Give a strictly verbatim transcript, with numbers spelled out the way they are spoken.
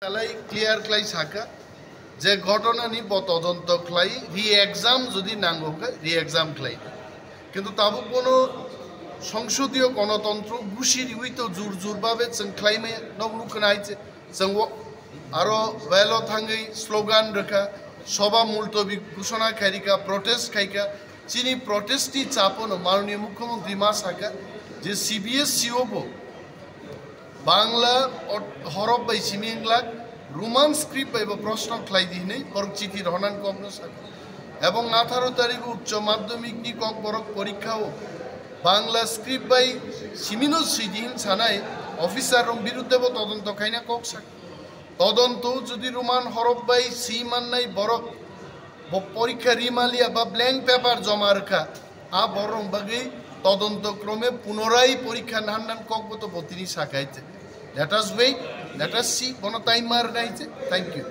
Kalai clear khlai saka je ghotona ni bo todonto khlai, re-exam jodi nango khe re-exam khlai. Kintu tabuk bono songsodiyo gonotontro gusi riwi to jur jur babe chwng khlai maya, nok nukna hai je chwng wo aro well o thangwi slogan rwkha, soba multobi ghosona khairika, protest khaika. Chini protest ni chapono Mananiya Mukhyamantri ma saka je C B S E o bo Bangla ot-, horof bai simi wng lak, Roman script bai bo proshno khlai di hinwi borok chithi rohornani kokno saka. Ebong atharo tarikh uccho madhyamik ni kokborok porikha o Bangla script bai simino swi di hin sanai officer rok birudde bo todonto khaina kok saka. Todonto jodi Roman horof bai swi mannai borok bo porikha ri maliya ba blank paper joma rwkha, a borok bagwi todonto krome punorai porikha nannan kokboto bo tini sakai. Let us wait, let us see, bono time ma rwnai je. Thank you.